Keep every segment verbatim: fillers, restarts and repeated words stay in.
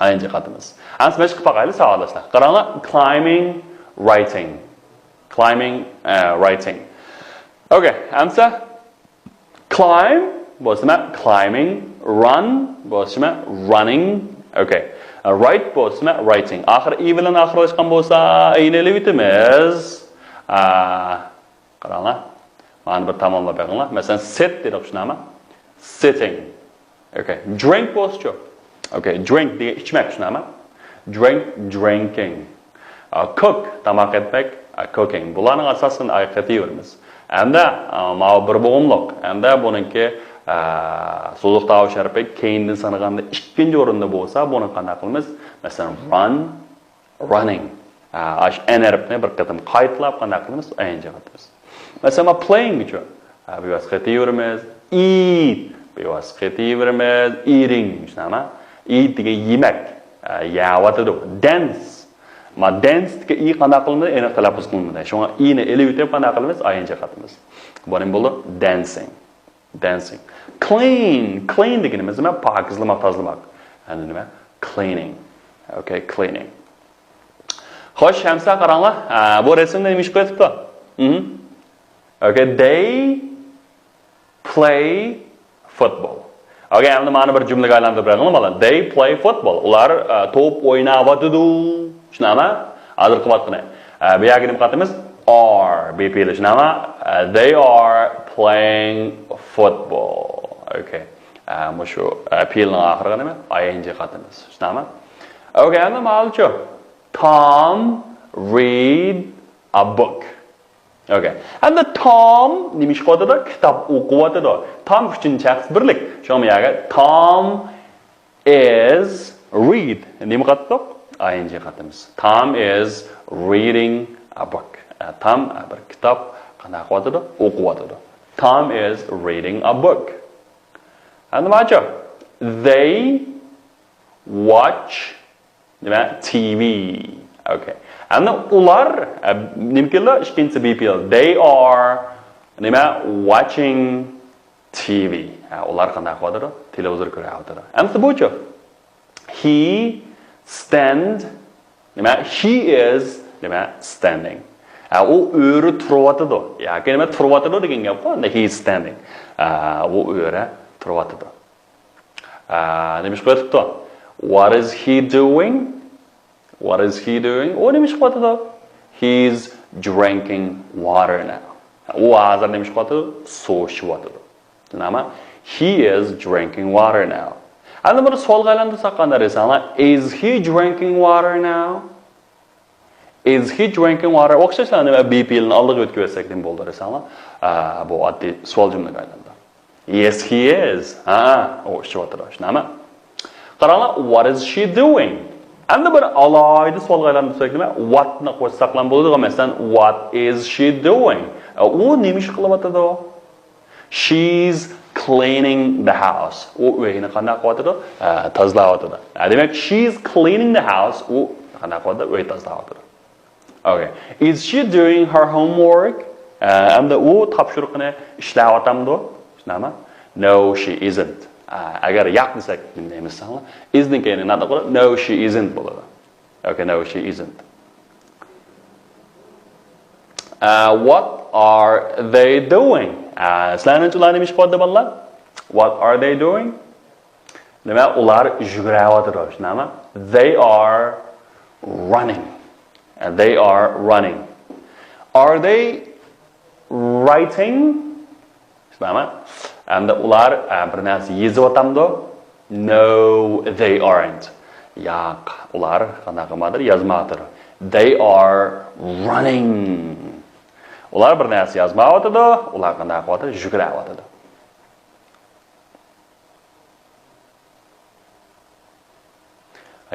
ئاينجى قاتىمىز. ئەمسە مەشىق قىلىپ باقايلى ساۋاقداشلار. قاراڭلار، climbing، writing. Climbing، ئە، writing. Okay، ئەمسە climb بولسىمە climbing، run بولسىمە running، okay. Write بولسىمە writing. ئاخىرى ئى بىلەن ئاخىرلاشقان بولسا ئىنى ئېلىۋېتىمىز. ئا، قاراڭلار. مانا بىر تاماملاپ بېقىڭلار. مەسىلەن، sit دېدۇق، شۇنداقمۇ؟ Sitting. Okay. Drink بولسىچۇ؟ Okay، drink دېگەن ئىچمەك، شۇنداقمۇ؟ Drink، drinking. ئا، cook، تاماق ئەتمەك، ئا، cooking. بۇلارنىڭ ئاساسىنى ئايقىتىۋېرىمىز. ئەمدى، ئا، ماۋۇ بىر بوغۇملۇق. ئەمدى بۇنىڭكى، ئا، سوزۇق تاۋۇش ھەرپى كەينىدىن سانىغاندا ئىككىنچى ئورۇندا بولسا، بۇنى قانداق قىلىمىز؟ مەسىلەن، run، running. ئا، ئاش ئەن ھەرپنى بىر قېتىم قايتىلاپ قانداق قىلىمىز؟ ئاينجى قاتىمىز. مەسىلەن، playingچۇ؟ ئا، بىۋاسىتە قېتىۋېرىمىز. Eat، بىۋاسىتە قېتىۋېرىمىز. Eating، شۇنداقمۇ؟ Eat دېگەن يېمەك. ئا، يەۋاتىدۇ. Dance. ما dance دىكى ئى قانداق قىلىنىدۇ؟ ئېنىق تەلەپپۇز قىلىنمىدى. شۇڭا ئىنى ئېلىۋېتىپ قانداق قىلىمىز؟ ئاينجى قاتىمىز. بۇ نېمە بولدى؟ Dancing. Dancing. Clean. Clean دېگىنىمىز نېمە؟ پاكىزلىماق، تازىلىماق. يەنى نېمە؟ Cleaning. Okay، cleaning. خوش، ئەمسە قاراڭلار. ئا، بۇ رەسىمدە نېمە ئىش قىلىۋېتىپتۇ؟ مم. Okay، they play football. Okay، ئەمدى مانا بىر جۈملىگە ئايلاندۇرۇپ بېرىڭلار، بالىلار. They play football. ئۇلار، ئا، توپ ئويناۋاتىدۇ. شۇنداقمۇ؟ ھازىرقى ۋاقىتنى. ئا، بۇ يەرگە نېمە قاتىمىز؟ Are. بى پېئىلى، شۇنداقمۇ؟ ئا، they are playing football. Okay. ئا، مۇشۇ، ئا، پېئىلنىڭ ئاخىرىغا نېمە؟ ئاينجى قاتىمىز. شۇنداقمۇ؟ Okay، ئەمدى ماۋۇچۇ. Tom read a book. Okay. ئەمدى تام نېمە ئىش قىلىۋاتىدۇ؟ كىتاب ئوقۇۋاتىدۇ. تام ئۈچىنچى شەخس بىرلىك. شۇڭا بۇ يەرگە Tom is read. نېمە قاتتۇق؟ ئاينجى قاتىمىز. Tom is reading a book. ئە، تام، ئە، بىر كىتاب قانداق قىلىۋاتىدۇ؟ ئوقۇۋاتىدۇ. Tom is reading a book. ئەمدى ماچۇ. They watch نېمە؟ تى ۋى. Okay. ئەمدى ئۇلار، ئە، نېمە كېلىدۇ؟ ئىككىنچىسى بى پېئىل. They are نېمە؟ Watching تى ۋى. ھە، ئۇلار قانداق قىلىۋاتىدۇ؟ تېلېۋىزور كۆرۈۋاتىدۇ. ئەمدى بۇچۇ؟ He stand نېمە؟ He is نېمە؟ Standing. ھە، ئۇ ئۆرە تۇرۇۋاتىدۇ. ياكى نېمە؟ تۇرۇۋاتىدۇ دېگەن گەپقۇ. He is standing. ئە، ئۇ ئۆرە تۇرۇۋاتىدۇ. ئا، نېمە ئىش قىلىۋاتىدۇ؟ What is he doing? What is he doing? ئۇ نېمە ئىش قىلىۋاتىدۇ؟ He's drinking water now. ئۇ ھازىر نېمە ئىش قىلىۋاتىدۇ؟ سۇ ئىچىۋاتىدۇ. شۇنداقمۇ؟ He is drinking water now. ئەمدى بۇنى سوئالغا ئايلاندۇرساق قانداق دېسەڭلار؟ Is he drinking water now? Is he drinking water? ئوخشاشلا نېمە بى پېئىلنى ئالدىغا ئۆتكۈزسەك نېمە بولىدۇ دېسەڭلار؟ ئا، بۇ ئاددىي سوئال جۈملىگە ئايلىنىدۇ. Yes, he is. ھە، ئۇ ئىچىۋاتىدۇ. شۇنداقمۇ؟ قاراڭلار، what is she doing? ئەمدى بىر ئالاھىدە سوئالغا ئايلاندۇرساق نېمە؟ What نى قوشساقلا بولىدىغان، مەسىلەن، what is she doing? ئۇ نېمە ئىش قىلىۋاتىدۇ؟ She's cleaning the house. ئۇ ئۆينى قانداق قىلىۋاتىدۇ؟ ئە، تازىلاۋاتىدۇ. ئە، دېمەك، she's cleaning the house. ئۇ قانداق قىلىۋاتىدۇ؟ ئۆي تازىلاۋاتىدۇ. Okay. Is she doing her homework? ئە، ئەمدى ئۇ تاپشۇرۇقىنى ئىشلەۋاتامدۇ؟ شۇنداقمۇ؟ No, she isn't. ئە، ئەگەر ياق دېسەك، نېمە دەيمىز دېسەڭلار؟ Is نىڭ كەينى ناتىق بولۇپ، no, she isn't بولىدۇ. Okay, no, she isn't. Uh, what are they doing? Uh, سىلەرنىڭچە ئۇلار نېمە ئىش قىلىۋاتىدۇ، بالىلار؟ What are they doing? نېمە، ئۇلار يۈگۈرۈۋاتىدۇ، شۇنداقمۇ؟ They are running. Uh, they are running. Are they writing? شۇنداقمۇ؟ ئەمدى ئۇلار، ئە، بىر نەرسە يېزىۋاتامدۇ؟ No, they aren't. ياق، ئۇلار قانداق قىلمايدۇ؟ يازمايدۇ. They are running. ئۇلار بىر نەرسە يازمايۋاتىدۇ، ئۇلار قانداق قىلىۋاتىدۇ؟ يۈگۈرۈۋاتىدۇ.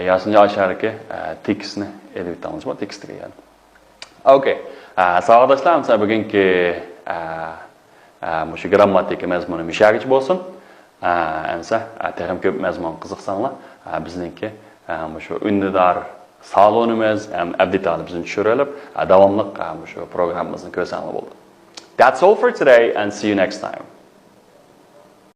ياسىنجان ئاشارىكى، ئە، تېكىستنى ئېلىۋېتىڭلار، تېكىستىگە يەنە. ئوكەي. ئە، ساۋاقداشلار، مىسال، بۈگۈنكى، ئە، ئە، مۇشۇ گىرامماتىكا مەزمۇنى مۇشۇ يەرگىچە بولسۇن. ئە، ئەمسە، ئە، تېخىمۇ كۆپ مەزمۇنغا قىزىقساڭلار، ئە، بىزنىڭكى، ئە، مۇشۇ ئۈندىدار سالونىمىز ھەم ئەبدى تالىپ بىزنى چۈشۈرۈۋېلىپ، ئە، داۋاملىق، ئە، مۇشۇ پروگراممىمىزنى كۆرسەڭلار بولدى. That's all for today and see you next time.